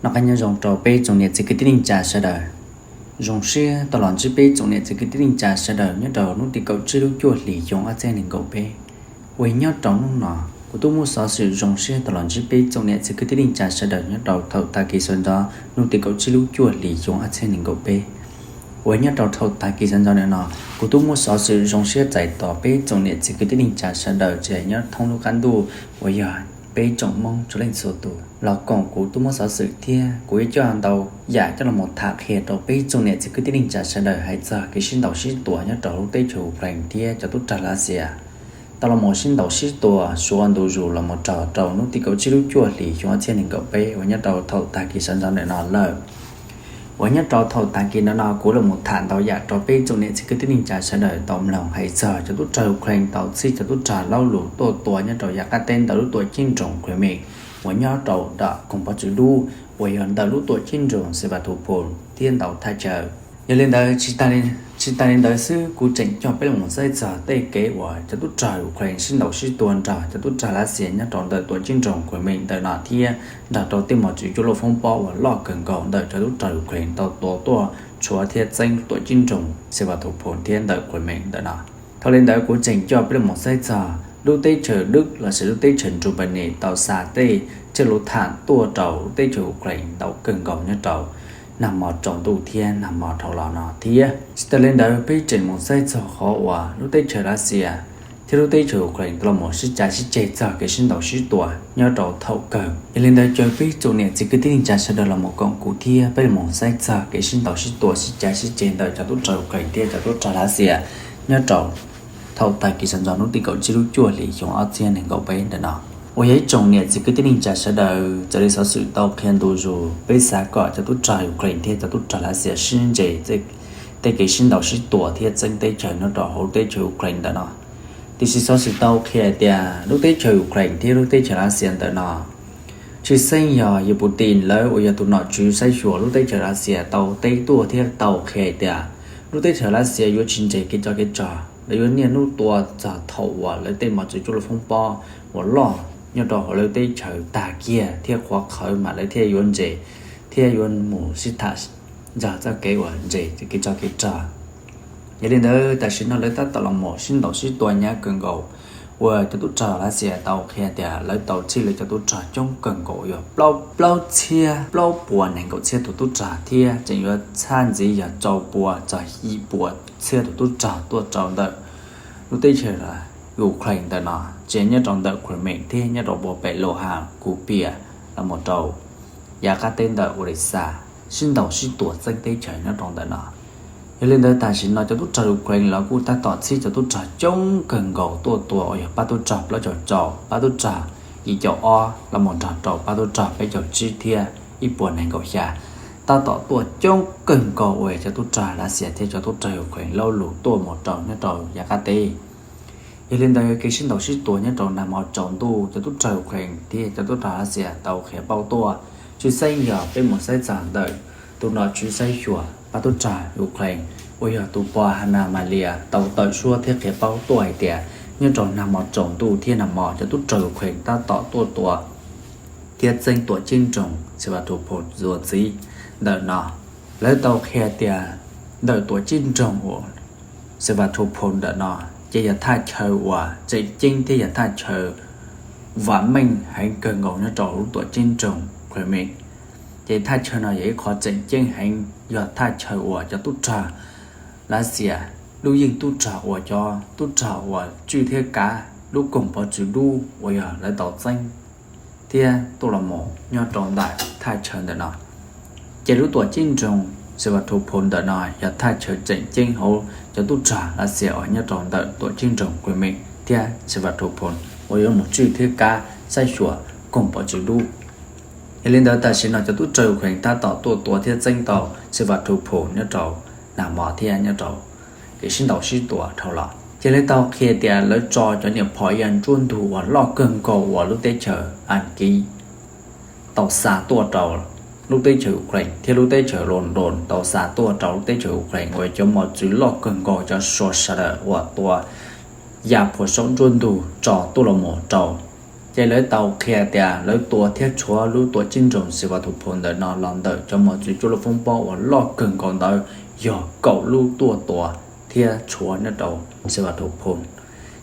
Noj qab nyob zoo rau peb tsoom niam txiv kwv tij neej tsa sawv daws. Zoo siab tau los ntsib peb tsoom niam txiv kwv tij neej tsa sawv daws nyob rau hnub tim kaum tsib lub cuaj hlis xyoo ob txhiab nees nkaum peb. Uas nyob rau hnub no, kuv tub muab xov xwm zoo siab tau los ntsib peb tsoom niam txiv kwv tij neej tsa sawv daws nyob rau thaum tag kis sawv ntxov hnub tim kaum tsib lub cuaj hlis xyoo ob txhiab nees nkaum peb. Uas nyob rau thaum tag kis sawv ntxov ntawm no, kuv tub muab xov xwm zoo siab txais tos peb tsoom niam txiv kwv tij neej tsa sawv daws tsis hais nyob thoob lub qab ntuj uas yog peb tsoom Hmoob txhua leej txhua tus los koom kuv tub muab xov xwm thiab kuv yuav coj ntau yam coj los tham qhia rau peb tsoom niam txiv kwv tij neej tsa sawv daws hais txog kev sib ntaus sib tua nyob rau lub teb chaws Ukraine thiab cov tub rog Lav Xias tau los mus sib ntaus sib tua suav ntu zus los mus raug rau hnub tim kaum tsib lub cuaj hlis xyoo ob txhiab nees nkaum peb uas nyob rau thaum tag kis sawv ntxov ntawm no lawm. Uas nyob rau thaum tag kis ntawm no kuv los mus tham ntau yam rau peb tsoom niam txiv kwv tij neej tsa sawv daws tau mloog hais txog cov tub rog Ukraine tau txhij cov tub rog laub lus tuaj tua nyob rau yav qab teb ntawm lub tuam ceeb nroog Crimea uas nyob rau nram koog pov txwv dub uas yog ntawm lub tuam ceeb nroog Sevastopol thiab ntau thaj chaw. Yog li ntawd, tsis tas li ntawd xwb, kuv tseem coj peb los mus saib txog tej kev uas cov tub rog Ukraine sib ntaus sib tua nrog cov tub rog Lav Xias nyob rau ntawm tuam ceeb nroog Crimea ntawm no thiab nrog rau tej mos txwv cuaj luaj foob pob uas loj kawg nkaus ntawm cov tub rog Ukraine tau tua tuaj tshuav thiab txeeb tuam ceeb nroog Sevastopol thiab ntawm Crimea ntawm no. Thaum li ntawd kuv tseem coj peb los mus saib txog lub teb chaws Dwb los sis lub teb chaws Nrupanis tau xa tej tsheb luv tham tuaj rau lub teb chaws Ukraine ntau kawg nkaus nyob rau nag hmo tsaus ntuj thiab nag hmo dhau los no thiab. Tsis tas li ntawd peb tseem mus saib txog qhov uas lub teb chaws Lav Xias thiab lub teb chaws Ukraine tau los mus sib cav sib ceg txog kev sib ntaus sib tua nyob rau thaum kawg. Yog li ntawd caw peb tsoom niam txiv kwv tij neej tsa sawv daws los mus koom kuv thiab peb los mus saib txog kev sib ntaus sib tua sib cav sib ceg ntawm cov tub rog Ukraine thiab cov tub rog Lav Xias nyob rau thaum tag kis sawv ntxov hnub tim kaum tsib lub cuaj hlis xyoo ob txhiab nees nkaum peb ntawm no. Uas yog ib tsoom niam txiv kwv tij neej tsa sawv daws, txawm li xov xwm tau qhia ntu zus peb xav kom cov tub rog Ukraine thiab cov tub rog Lav Xias sib ntse tej kev sib ntaus sib tua thiab txeeb teb chaws nyob rau hauv teb chaws Ukraine ntawm no. Tiam sis xov xwm tau qhia tias lub teb chaws Ukraine thiab lub teb chaws Lav Xias ntawm no, tshwj xeeb yog Yus Putin lawv uas yog tus nom tswv saib xyuas lub teb chaws Lav Xias tau teb tuaj thiab tau qhia tias lub teb chaws Lav Xias yuav tsis ntse kev tsov kev rog, lawv yuav niaj hnub tua txog thaum uas lawv tej mos txwv cuaj luaj foob pob uas loj nyob rau hauv lawv teb chaws tag kiag thiab qhuav qhawv mas lawv thiaj yuav ntse thiab yuav mus sib tham ntxog txoj kev uas ntse kev tsov kev rog. Yog li ntawd tam sim no lawv tab tom los mus sib ntaus sib tua hnyav kawg nkaus, uas cov tub rog Lav Xias tau qhia tias lawv tau txhij lawv cov tub rog coob kawg nkaus yog plaub txhiab plaub puas nees nkaum txhiab tus tub rog thiab tseem yuav txhaj ntxiv yog rau pua txog yim pua txhiab tus tub rog tuaj rau ntawm lub teb chaws Ukraine ntawm no, tsis nyob rau ntawm Crimea thiab nyob rau puag pem Luhansk, Kupiansk los mus rau yav qab teb ntawm Odesa, sib ntaus sib tua txeeb teb chaws nyob rau ntawm no. Yog li ntawd tam sim no cov tub rog Ukraine los kuj tab tom txhij cov tub rog coob kawg nkaus tuaj tua uas yog pab tub rog plaub caug rau, pab tub rog yim caum ob los mus nrog rau pab tub rog peb caug tsib thiab ib puas nees nkaum xya, tab tom tuaj coob kawg nkaus uas yog cov tub rog Lav Xias thiab cov tub rog Ukraine laub lus tuaj mus rau nyob rau yav qab teb. Yog li ntawd kev sib ntaus sib tua nyob rau nag hmo tsaus ntuj cov tub rog Ukraine thiab cov tub rog Lav Xias tau qhia paub tuaj, tshwj xeeb yog peb mus saib txog ntawm tus nom tswv saib xyuas pab tub rog Ukraine uas yog tus pog Hanna Maliar tau tawm suab thiab qhia paub tuaj hais tias nyob rau nag hmo tsaus ntuj thiab nag hmo cov tub rog Ukraine tab tom tuaj tua thiab txeeb tuam ceeb nroog Sevastopol txuas ntxiv ntawm no. Lawv tau qhia tias ntawm tuam ceeb nroog uas Sevastopol ntawm no ces yog thaj chaw uas tseem ceeb thiab yog thaj chaw vam meej heev kawg nkaus nyob rau lub tuam ceeb nroog Crimea. Ces thaj chaw no yog ib qho tseem ceeb heev, yog thaj chaw uas cov tub rog Lav Xias lub yeej tub rog uas cov tub rog uas tswj thiab kav lub koog pov txwv dub uas yog lawv tau txeeb thiab tuaj los mus nyob rau ntawm thaj chaw ntawm no. Ces lub tuam ceeb nroog Sevastopol ntawm no yog thaj chaw tseem ceeb hauv cov tub rog Lav Xias uas nyob rau ntawm tuam ceeb nroog Crimea thiab Sevastopol uas yuav mus tswj thiab kav saib xyuas koog pov txwv dub. Yog li ntawd tam sim no cov tub rog Ukraine tab tom tuaj tua thiab txeeb tau Sevastopol nyob rau nag hmo thiab nyob rau kev sib ntaus sib tua dhau los. Ces lawv tau qhia tias lawv tso cov niam phom yaj nruab ntug uas loj kawg nkaus uas lub teb chaws Askiv tau xa tuaj rau lub teb chaws Ukraine thiab lub teb chaws London tau xa tuaj rau lub teb chaws Ukraine uas cov mos txwv loj kawg nkaus cov sua sa da uas tua ya phuas saum nruab ntug tso tuaj los mus rau Ces lawv tau qhia tias lawv tua thiab tshuav lub tuam ceeb nroog Sevastopol ntawm no los ntawm cov mos txwv cuaj luaj foob pob uas loj kawg nkaus ntawd yog kaum lub tuaj tua thiab tshuav nyob rau Sevastopol.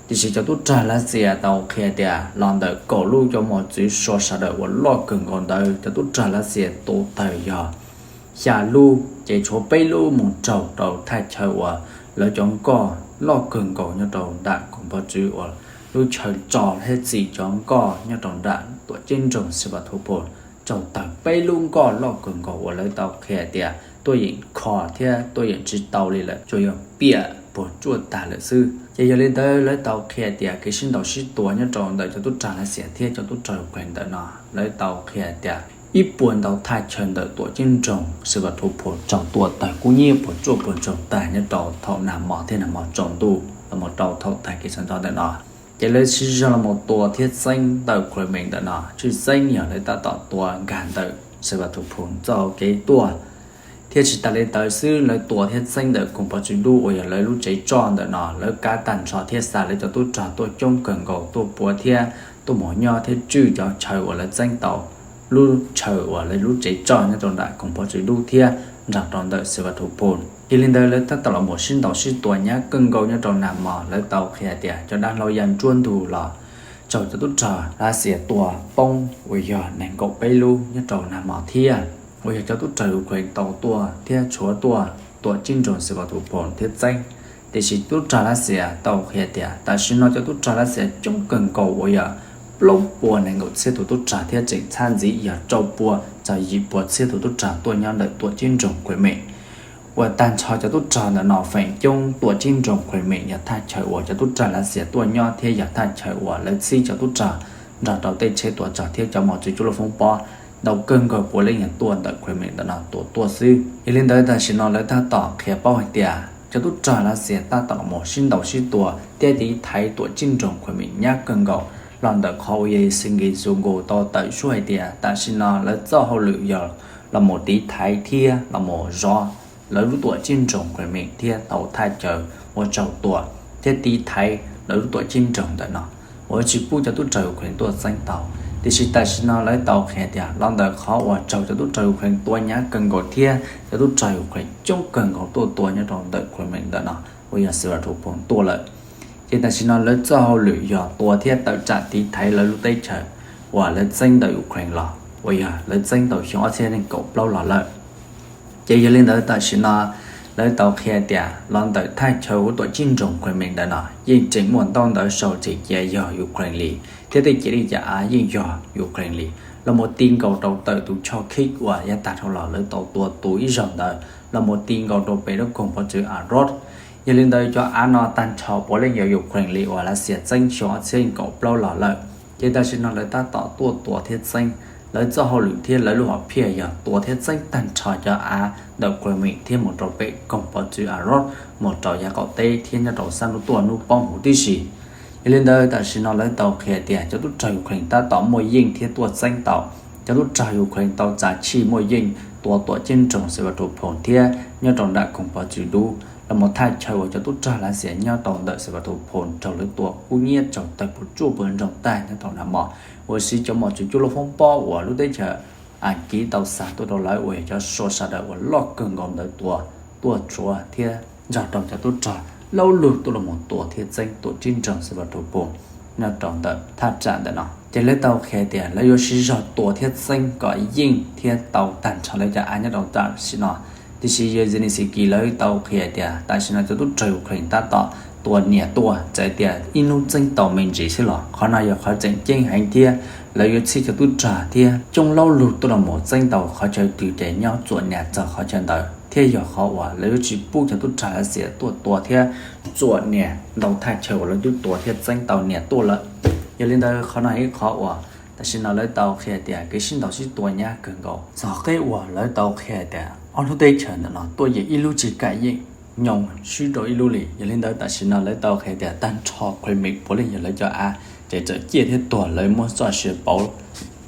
Tiam sis cov tub rog Lav Xias tau qhia tias los ntawm kaum lub cov mos txwv sua sawv daws uas loj kawg nkaus ntawd, cov tub rog Lav Xias tua tawg yog xya lub, ces tshuav peb lub mus raug rau thaj chaw uas lawv cov nkoj loj kawg nkaus nyob rau nram koog pov txwv uas lub chaw tso thiab txim cov nkoj nyob rau nram tuam ceeb nroog Sevastopol raug tawg peb lub nkoj loj kawg nkaus uas lawv tau qhia tias tuaj yeem kho thiab tuaj yeem tsis tau li lawm, tsuas yog piam puas tsuaj tag lawm xwb. Ces yog li ntawd lawv tau qhia tias kev sib ntaus sib tua nyob rau ntawm cov tub rog Lav Xias thiab cov tub rog Ukraine ntawm no, lawv tau qhia tias ib puas ntau thaj chaw ntawm tuam ceeb nroog Sevastopol raug tua tawg kub hnyiab puas tsuaj puas ntsoog tag nyob rau thaum nag hmo thiab nag hmo tsaus ntuj los mus rau thaum tag kis sawv ntxov ntawm no. Ces lawv sib zog los mus tua thiab txeeb ntawm Crimea ntawm no, tshwj xeeb yog lawv tab tom tua nkag ntawm Sevastopol txoj kev tuaj. Thiab tsis tas li ntawd xwb, lawv tua thiab txeeb ntawm koog pov txwv dub uas yog lawv lub tsev tsoj ntawm no, lawv kav tag nrho thiab xa lawv cov tub rog tuaj coob kawg nkaus tuaj puav thiab tuaj mus nyob thiab tswj cov chaw uas lawv txeeb tau lub chaw uas lawv lub tsev tsoj nyob rau nram koog pov txwv dub thiab nrog rau ntawm Sevastopol. Yog li ntawd lawv tab tom los mus sib ntaus sib tua hnyav kawg nkaus nyob rau nag hmo. Lawv tau qhia tias cov dav hlau ya ntsuab ntug los raug cov tub rog Lav Xias tua poob uas yog nees nkaum peb lub nyob rau nag hmo thiab uas yog cov tub rog Ukraine tau tuaj thiab tshuav tuaj tuam ceeb nroog Sevastopol thiab txeeb. Tiam sis tub rog Lav Xias tau qhia tias tam sim no cov tub rog Lav Xias coob kawg nkaus uas yog plaub puas nees nkaum txhiab tus tub rog thiab tseem txhab ntxiv yog rau pua txog yim puas txhiab tus tub rog tuaj nyob ntawm tuam ceeb nroog Crimea. Uas tag nrho cov tub rog ntawm no feem coob tuam ceeb nroog Crimea yog thaj chaw uas cov tub rog Lav Xias tuaj nyob thiab yog thaj chaw uas lawv txhib cov tub rog nrog rau tej tsheb tuam tsog thiab cov mos txwv cuaj luaj foob pob ntau kawg nkaus puav leej yog tuaj ntawm Crimea ntawm no tua tuaj xwb. Yog li ntawd tam sim no lawv tab tom qhia paub hais tias cov tub rog Lav Xias tab tom los mus sib ntaus sib tua thiab tiv thaiv tuam ceeb nroog Crimea hnyav kawg nkaus los ntawm qhov uas yog Yeltsinki Zokov tau tawm suab hais tias tam sim no lawv txoj hauj lwm yog los mus tiv thaiv thiab los mus zov lawv lub tuam ceeb nroog Crimea thiab tau thaj chaw uas raug tua thiab tiv thaiv lawv lub tuam ceeb nroog ntawm no uas tsis pub cov tub rog Ukraine tuaj txeeb tau. Tiam sis tam sim no lawv tau qhia tias los ntawm qhov uas raug cov tub rog Ukraine tua hnyav kawg nkaus thiab cov tub rog Ukraine coob kawg nkaus tuaj tua nyob rau ntawm Crimea ntawm no uas yog Sevastopol tuaj lawm, ces tam sim no lawv txoj hauj lwm yog tua thiab tawm tsam tiv thaiv lawv lub teb chaws uas lawv txeeb ntawm Ukraine los uas yog lawv txeeb tau xyoo ob txhiab nees nkaum plaub los lawm. Ces yog li ntawd tam sim no lawv tau qhia tias los ntawm thaj chaw uas tuam ceeb nroog Crimea ntawm no yeej tseem muaj ntau ntawv sau tseem cia yog Ukraine li thiab tej cia li cov av yeej yog Ukraine li, los mus ti nkaus rau ntawm tus choj Kyiv uas yav tag dhau los lawv tau tua tus ib zaug ntawd los mus ti nkaus rau pem lub koog pov txwv Azov. Yog li ntawd cov av no tag nrho puav leej yog Ukraine li uas Lav Xias txeeb xyoo ob txhiab nees nkaum plaub los lawm. Ces tam sim no lawv tab tom tuaj tua thiab txeeb, lawv txoj hauj lwm thiab lawv lub hom phiaj yog tua thiab txeeb tag nrho cov av ntawm Crimea thiab mus rau pem koog pov txwv Azov mus rau yav qaum teb thiab nyob rau sab hnub tuaj hnub poob huv tib si. Yog li ntawd tam sim no lawv tau qhia tias cov tub rog Ukraine tab tom muaj yeej thiab tuaj txeeb tau. Cov tub rog Ukraine tau txav chij muaj yeej tua tuam ceeb nroog Sevastopol thiab nyob rau nram koog pov txwv dub los mus thaj chaw uas cov tub rog Lav Xias nyob rau ntawm Sevastopol raug lawv tua kub hnyiab raug tawg puas tsuaj puas ntsoog tag nyob rau nag hmo, uas siv cov mos txwv cuaj luaj foob pob uas lub teb chaws Askiv tau xa tuaj rau lawv uas yog cov sua sawv daws uas loj kawg nkaus ntawd tua tuaj tshuav thiab nrog rau cov tub rog laub lug tuaj los mus tua thiab txeeb tuam ceeb nroog Sevastopol nyob rau ntawm thaj tsam ntawm no. Ces lawv tau qhia tias lawv yuav siv zog tua thiab txeeb kom yeej thiab tau tag nrho lawv cov av nyob rau tam sim no. Tiam sis yawg Zelensky lawv tau qhia tias tam sim no cov tub rog Ukraine tab tom tua niam tuaj, txawm tias ib hnub txeeb tau me ntsis xwb los qhov no yog qhov tseem ceeb heev thiab lawv yuav txhij cov tub rog thiab coob laub lug tuaj los mus txeeb tau qhov chaw twg ces nyob txuam niam txog qhov chaw ntawd, thiab yog qhov uas lawv yuav tsis pub cov tub rog Lav Xias tuaj tua thiab txuam niam ntau thaj chaw uas lawv twb tua thiab txeeb tau niam tuaj lawm. Yog li ntawd qhov no yog ib qhov uas tam sim no lawv tau qhia tias kev sib ntaus sib tua nyab kawg nkaus txog qeb uas lawv tau qhia tias ob lub teb chaws ntawm no tuaj yeej ib lub tsis kam yeej nyob swb rau ib lub li. Yog li ntawd tam sim no lawv tau qhia tias tag nrho Crimea puav leej yog lawv cov av, ces txawm ciaj thiab tuag lawv muab txoj sia pauv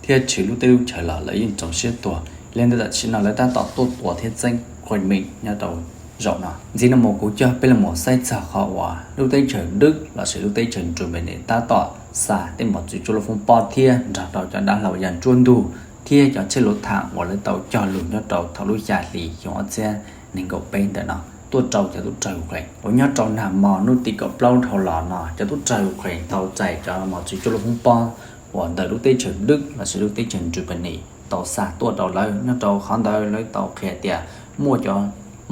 thiab tshwm lub teb lub chaws los lawv yeej txaus siab tuag. Yog li ntawd tam sim no lawv tab tom tuaj tua thiab txeeb Crimea nyob rau zaum no. Ntxiv no mus kuv coj peb los mus saib txog qhov uas lub teb chaws Dwb lossis lub teb chaws Germany tab tom xa tej mos txwv cuaj luaj foob pob thiab nrog rau cov dav hlau ya ntsuab ntug thiab cov tsheb luv tham uas lawv tau cog lus nyob rau thaum lub xya hli xyoo ob txhiab nees nkaum peb ntawm no tuaj rau cov tub rog Ukraine uas nyob rau nag hmo hnub tim kaum plaub dhau los no cov tub rog Ukraine tau txais cov mos txwv cuaj luaj foob pob uas ntawm lub teb chaws Dwb lossis lub teb chaws Germany tau xa tuaj rau lawv. Nyob rau qhov ntawd lawv tau qhia tias muaj cov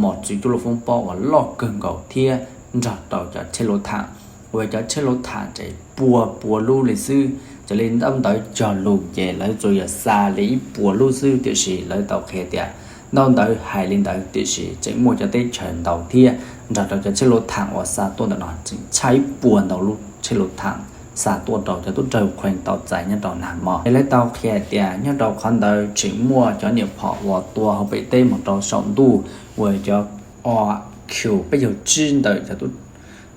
mos txwv cuaj luaj foob pob uas loj kawg nkaus thiab nrog rau cov tsheb luv tham uas cov tsheb luv tham ces pua pua lub li xwb. Raws li ntaub ntawv cog lus ces lawv tsuas yog xa li ib puas lub xwb, tiam sis lawv tau qhia tias ntaub ntawv hais li ntawd tiam sis tseem muaj cov teb chaws ntau thiab nrog rau cov tsheb luv tham uas xa tuaj ntawm no tseem tshaj ib puas ntau lub tsheb luv tham xa tuaj rau cov tub rog Ukraine tau txais nyob rau nag hmo. Es lawv tau qhia tias nyob rau qhov ntawd tseem muaj cov niam phom uas tua hauv pem teb mus rau saum ntuj uas cov o q peb caug tsib ntawm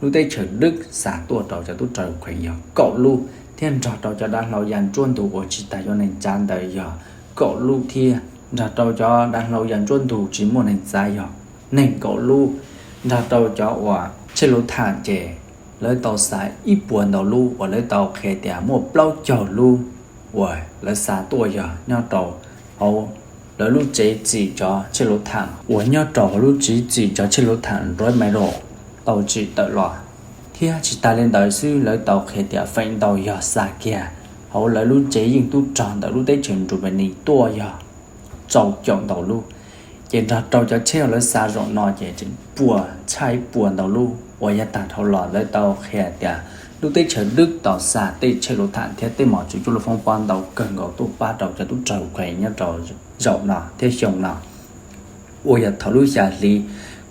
lub teb chaws Dwb xa tuaj rau cov tub rog Ukraine yog kaum lub, thiab nrog rau cov dav hlau ya ntsuab ntug uas tsis tas yuav neeg tsav ntawd yog kaum lub thiab, nrog rau cov dav hlau ya ntsuab ntug tsis muaj neeg tsav yog nees nkaum lub, nrog rau cov uas tsheb luv tham ces lawv tau xa ib puas ntau lub uas lawv tau qhia tias muaj plaub caug lub uas lawv xa tuaj yog nyob rau hauv lawv lub tsev tsim cov tsheb luv tham uas nyob rau hauv lub tsev tsim cov tsheb luv tham Roy Miro tau tsim tawm los. Thiab tsis tas li ntawd xwb lawv tau qhia tias feem ntau yog xa kiag hauv lawv lub tsev yeej tub rog ntawm lub teb chaws Germany tuaj yog rau caum ntau lub. Ces nrog rau cov tsheb uas lawv xa zaum no ces tseem puas tshaj ib puas ntau lub uas yav tag dhau los lawv tau qhia tias lub teb chaws Dwb tau xa tej tsheb luv tham thiab tej mos txwv cuaj luaj foob pob ntau kawg nkaus tuaj pab rau cov tub rog Ukraine nyob rau zaum no thiab xyoo no uas yog thaum lub xya hli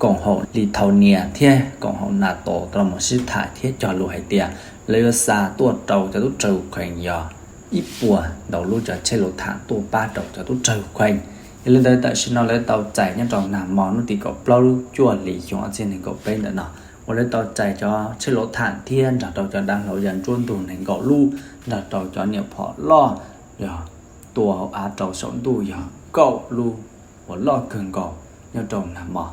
koom haum Lithuania thiab koom haum NATO tau los sib tham thiab cog lus hais tias lawv yuav xa tuaj rau cov tub rog Ukraine yog ib puas ntau lub cov tsheb luv tham tuaj pab rau cov tub rog Ukraine. Yog li ntawd tam sim no lawv tau txais nyob rau nag hmo hnub tim kaum plaub lub cuaj hli xyoo ob txhiab nees nkaum peb ntawm no uas lawv tau txais cov tsheb luv tham thiab nrog rau cov dav hlau ya ntsuab ntug nees nkaum lub nrog rau cov niam phom loj yog tua hauv av rau saum ntuj yog kaum lub uas loj kawg nkaus nyob rau nag hmo.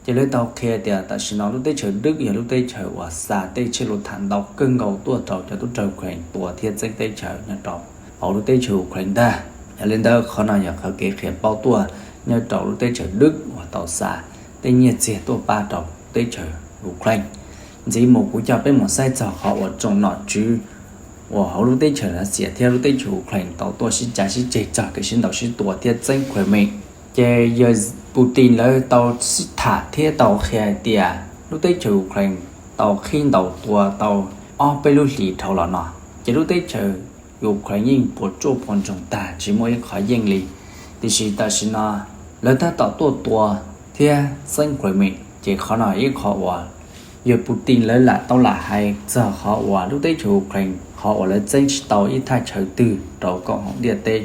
Ces lawv tau qhia tias tam sim no lub teb chaws Dwb yog lub teb chaws uas xa tej tsheb luv tham ntau kawg nkaus tuaj rau cov tub rog Ukraine tua thiab txeeb teb chaws nyob rau hauv lub teb chaws Ukraine ntag. Yog li ntawd qhov no yog qhov kev qhia paub tuaj nyob rau lub teb chaws Dwb uas tau xa tej nyiaj txiag tuaj pab rau teb chaws Ukraine. Ntxiv mus kuv coj peb mus saib txog qhov uas tsoom nom tswv uas hauv lub teb chaws Lav Xias thiab lub teb chaws Ukraine tau tuaj sib cav sib ceg txog kev sib ntaus sib tua thiab txeeb Crimea. Ces yawg Putin lawv tau sib tham thiab tau qhia hais tias lub teb chaws Ukraine tau qhib ntaus tua tau ob peb lub hlis dhau los no, ces lub teb chaws Ukraine yeej puas tsuaj puas ntsoog tag tsis muaj ib qhov yeej li. Tiam sis tam sim no lawv tab tom tuaj tua thiab txeeb Crimea, ces qhov no ib qhov uas yawg Putin lawv lam tau lam hais txog qhov uas lub teb chaws Ukraine qhov uas lawv txeeb tsis tau ib thaj chaw twg rau koom haum ntiaj teb.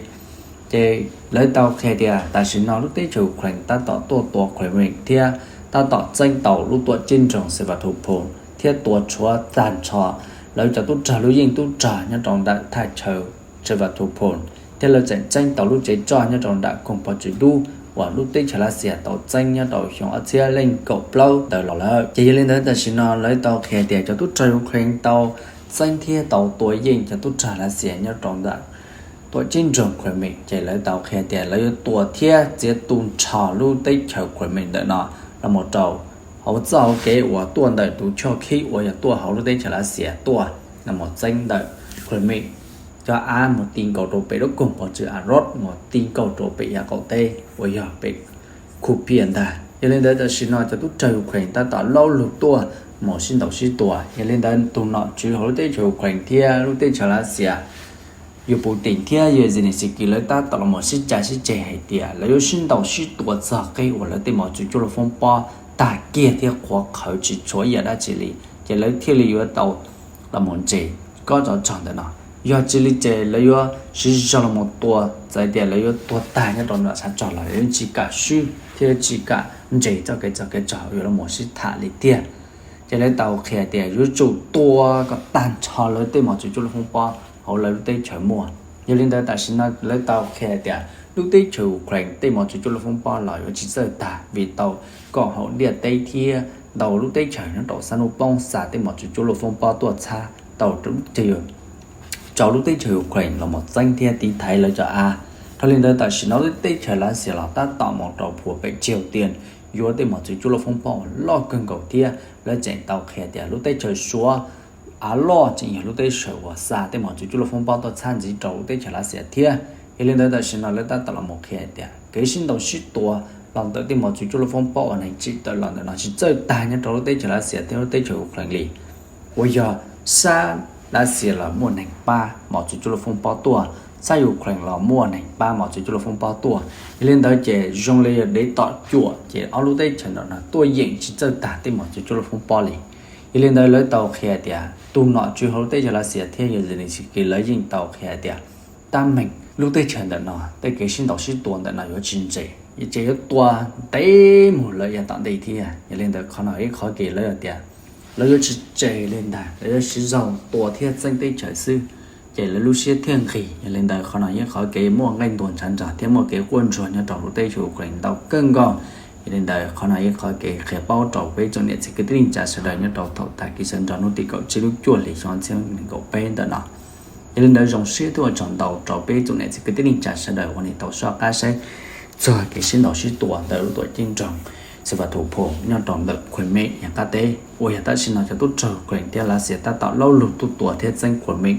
Ces lawv tau qhia tias tam sim no lub teb chaws Ukraine tab tom tuaj tua Crimea thiab tab tom txeeb tau lub tuam ceeb nroog Sevastopol thiab tua tshuav tag nrho lawv cov tub rog lub yeej tub rog nyob rau ntawm thaj chaw Sevastopol, thiab lawv tseem txeeb tau lub tsev tsoj nyob rau nram koog pov txwv dub uas lub teb chaws Lav Xias tau txeeb nyob rau xyoo ob txhiab leej kaum plaub ntawd los lawm. Ces yog li ntawd tam sim no lawv tau qhia tias cov tub rog Ukraine tau txeeb thiab tau tua yeej cov tub rog Lav Xias nyob rau ntawm tuam ceeb nroog Crimea, ces lawv tau qhia tias lawv yuav tua thiab txiav tu nrho lub teb chaws Crimea ntawm no los mus rau hauv txoj hauv kev uas tuaj ntawm tus choj khib uas yog tuaj hauv lub teb chaws Lav Xias tuaj los mus txeeb ntawm Crimea cov av mus ti nkaus rau pem lub koog pov txwv Azov mus ti nkaus rau pem yav qaum teb uas yog pem Kupiansk ntag. Yog li ntawd tam sim no cov tub rog Ukraine tab tom laub lug tuaj mus sib ntaus sib tua. Yog li ntawd tus nom tswv hauv lub teb chaws Ukraine thiab lub teb chaws Lav Xias yawg Putin thiab yawg Zelensky lawv tab tom los mus sib cav sib ceg hais tias lawv yuav sib ntaus sib tua txog qib uas lawv tej mos txwv cuaj luaj foob pob tag kiag thiab qhuav qhawv tsis tshuav ib yam dab tsi li, ces lawv thiaj li yuav tau los mus nres kob tsov rog ntawm no. Yog tsis li ces lawv yuav siv zog los mus tua, txawm tias lawv yuav tuag tag nyob rau nram sab tsog los lawv tsis kam swb thiab tsis kam nres txoj kev txog kev tsog yuav los mus sib tham li tiag. Ces lawv tau qhia tias yuav tsum tua kom tag nrho lawv tej mos txwv cuaj luaj foob pob hauv lawv lub teb chaws muaj. Yog li ntawd tam sim no lawv tau qhia tias lub teb chaws Ukraine tej mos txwv cuaj luaj foob pob los yuav tsis txawj tag vim tau koom haum ntiaj teb thiab ntau lub teb chaws nyob rau sab hnub poob xa tej mos txwv cuaj luaj foob pob tuaj txhab tau rau lub caij rau lub teb chaws Ukraine los mus txeeb thiab tiv thaiv lawv cov av. Dhau li ntawd tam sim no lub teb chaws Lav Xias los tab tom mus rau phuam pem Chiv Tias, yuav tej mos txwv cuaj luaj foob pob uas loj kawg nkaus thiab lawv tseem tau qhia tias lub teb chaws Suav av loj tseem yog lub teb chaws uas xa tej mos txwv cuaj luaj foob pob tuaj txhab ntxiv rau lub teb chaws Lav Xias thiab. Yog li ntawd tam sim no lawv tab tom los mus qhia tias kev sib ntaus sib tua los ntawm tej mos txwv cuaj luaj foob pob uas neeg tsim tawm los ntawm no tsis txawj tag nyob rau lub teb chaws Lav Xias thiab lub teb chaws Ukraine li, uas yog sab Lav Xias los muaj neeg pab mos txwv cuaj luaj foob pob tuaj, sab Ukraine los muaj neeg pab mos txwv cuaj luaj foob pob tuaj. Yog li ntawd ces zoo li yog dev tom cuam ces ob lub teb chaws ntawm no tuaj yeem tsis txawj tag tej mos txwv cuaj luaj foob pob li. Yog li ntawd lawv tau qhia tias tus nom tswv hauv lub teb chaws Lav Xias thiab yawg Zelensky lawv yeej tau qhia tias tab meeg lub teb chaws ntawm no tej kev sib ntaus sib tua ntawm no yuav tsis tseg, ces yuav tua ntev mus lawm yav tom ntej thiab. Yog li ntawd qhov no ib qhov kev lawv tias lawv yuav tsis tseg li ntag, lawv yuav siv zog tua thiab txeeb teb chaws xwb, ces lawv lub siab thiaj nqig. Yog li ntawd qhov no yeej qhov kev muaj nqaij ntuag ntshav nrog thiab muaj kev quaj ntsuag nyob rau lub teb chaws Ukraine ntau kawg nkaus. Yog li ntawd qhov no yeej qhov kev qhia paub rau peb tsoom niam txiv kwv tij neej tsa sawv daws nyob rau thaum tag kis sawv nrog hnub tim kaum tsib lub cuaj hli xyoo ob txhiab nees nkaum peb ntawm no. Yog li ntawd zoo siab thiab ua tsaug ntau rau peb tsoom niam txiv kwv tij neej tsa sawv daws uas nej tau soj qab saib txog kev sib ntaus sib tua ntawm lub tuam ceeb nroog Sevastopol nyob rau ntawm Crimea yam qab teb uas yog tam sim no cov tub rog Ukraine thiab Lav Xias tab tom laub lug tuaj tua thiab txeeb Crimea.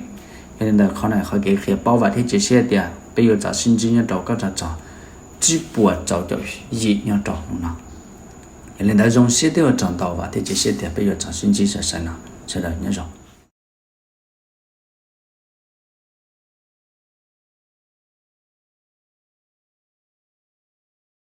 Yog li ntawd qhov no qhov kev qhia paub vam thiab cia siab tias peb yuav tsum sib ntsib nyob rau koj rog tsog tsib puas rau caum yim nyob rau hnub no. Yog li ntawd zoo siab thiab ua tsaug ntau vam thiab cia siab tias peb yuav tsum sib ntsib sawv daws no, sawv daws nyob zoo.